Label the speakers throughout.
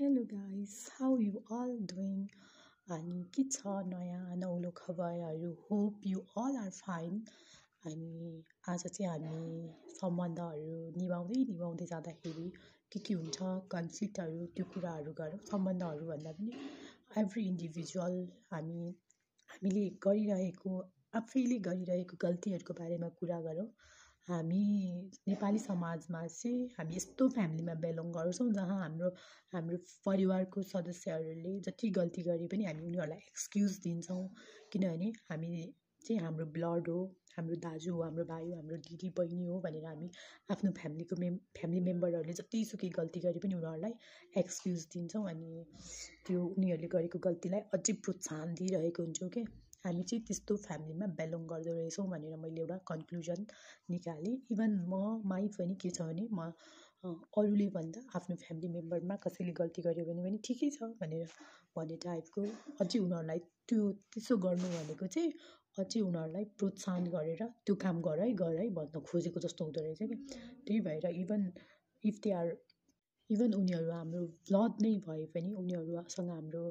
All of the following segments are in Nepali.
Speaker 1: Hello guys, how you all doing? अनि के छ नयाँ नौलो खबरहरू? Hope you all are fine. अनि आज चाहिँ हामी सम्बन्धहरू निभाउँदै जाँदाखेरि के हुन्छ कन्फ्लिक्टहरू त्यो कुराहरू गरौँ। सम्बन्धहरू भन्दा पनि एभ्री इन्डिभिजुअल हामीले गरिरहेको आफैले गरिरहेको गल्तीहरूको बारेमा कुरा गरौँ। हामी नेपाली समाजमा चाहिँ हामी यस्तो फ्यामिलीमा बिलोङ गर्छौँ जहाँ हाम्रो परिवारको सदस्यहरूले जति गल्ती गरे पनि हामी उनीहरूलाई एक्सक्युज दिन्छौँ, किनभने हामी चाहिँ हाम्रो ब्लड हो, हाम्रो दाजु हो, हाम्रो भाइ हो, हाम्रो दिदी बहिनी हो भनेर हामी आफ्नो फ्यामिली मेम्बरहरूले जतिसुकै गल्ती गरे पनि उनीहरूलाई एक्सक्युज दिन्छौँ। अनि त्यो उनीहरूले गरेको गल्तीलाई अझै प्रोत्साहन दिइरहेको हुन्छौँ कि हामी चाहिँ त्यस्तो फ्यामिलीमा बिलोङ गर्दो रहेछौँ भनेर मैले एउटा कन्क्लुजन निकालेँ। इभन माइ पनि के छ भने म अरूले भन्दा आफ्नो फ्यामिली मेम्बरमा कसैले गल्ती गर्यो भने पनि ठिकै छ भनेर भन्ने टाइपको अझै उनीहरूलाई त्यसो गर्नु भनेको चाहिँ अझै उनीहरूलाई प्रोत्साहन गरेर त्यो काम गर है भन्न खोजेको जस्तो हुँदो रहेछ कि। त्यही भएर इभन उनीहरू हाम्रो ब्लड नै भए पनि उनीहरूसँग हाम्रो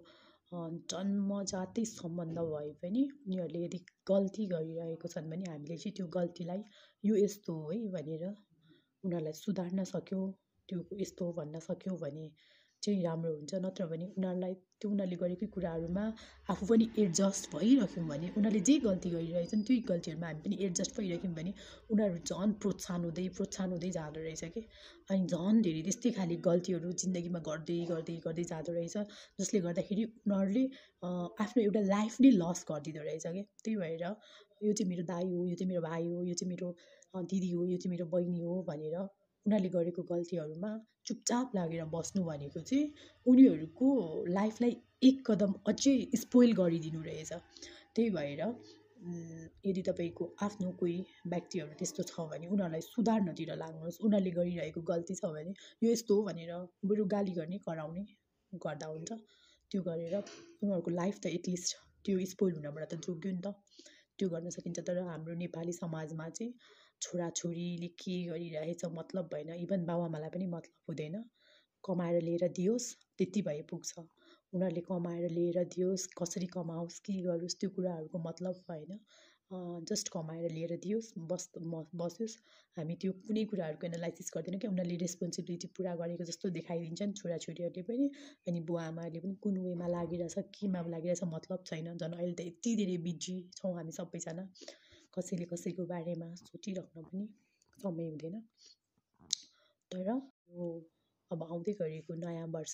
Speaker 1: जन्मजातै सम्बन्ध भए पनि उनीहरूले यदि गल्ती गरिरहेको छन् भने हामीले चाहिँ त्यो गल्तीलाई यो यस्तो हो है भनेर उनीहरूलाई सुधार्न सक्यौँ, त्यो यस्तो हो भन्न सक्यौँ भने चाहिँ राम्रो हुन्छ। नत्र भने उनीहरूले गरेकै कुराहरूमा आफू पनि एडजस्ट भइरह्यौँ भने उनीहरूले जे गल्ती गरिरहेछन् त्यही गल्तीहरूमा हामी पनि एडजस्ट भइरह्यौँ भने उनीहरू झन् प्रोत्साहन हुँदै जाँदो रहेछ कि। अनि झन् धेरै त्यस्तै खाले गल्तीहरू जिन्दगीमा गर्दै जाँदो रहेछ, जसले गर्दाखेरि उनीहरूले आफ्नो एउटा लाइफ नै लस गरिदिँदो रहेछ कि। त्यही भएर यो चाहिँ मेरो दाइ हो, यो चाहिँ मेरो भाइ हो, यो चाहिँ मेरो दिदी हो, यो चाहिँ मेरो बहिनी हो भनेर उनीहरूले गरेको गल्तीहरूमा चुपचाप लागेर बस्नु भनेको चाहिँ उनीहरूको लाइफलाई एक कदम अझै स्पोइल गरिदिनु रहेछ। त्यही भएर यदि तपाईँको आफ्नो कोही व्यक्तिहरू त्यस्तो छ भने उनीहरूलाई सुधार्नतिर लाग्नुहोस्। उनीहरूले गरिरहेको गल्ती छ भने यो यस्तो हो भनेर बरु गाली गर्ने कराउने गर्दा हुन्छ। त्यो गरेर उनीहरूको लाइफ त एटलिस्ट त्यो स्पोइल हुनबाट त जोग्यो नि त, त्यो गर्न सकिन्छ। तर हाम्रो नेपाली समाजमा चाहिँ छोराछोरीले के गरिरहेछ मतलब भएन, इभन बाबुआमालाई पनि मतलब हुँदैन। कमाएर लिएर दियोस् त्यति भए पुग्छ। उनीहरूले कमाएर लिएर दियोस्, कसरी कमाओस्, के गरोस् त्यो कुराहरूको मतलब भएन। जस्ट कमाएर लिएर दियोस्, बसोस्। हामी त्यो कुनै कुराहरूको एनालाइसिस गर्दैनौँ कि उनीहरूले रेस्पोन्सिबिलिटी पुरा गरेको जस्तो देखाइदिन्छन् छोराछोरीहरूले पनि। अनि बुवा आमाहरूले पनि कुन वेमा लागिरहेछ केमा लागिरहेछ मतलब छैन। झन् अहिले त यति धेरै बिजी छौँ हामी सबैजना, कसैले कसैको बारेमा सोचिराख्न पनि समय हुँदैन। तर अब आउँदै गरेको नयाँ वर्ष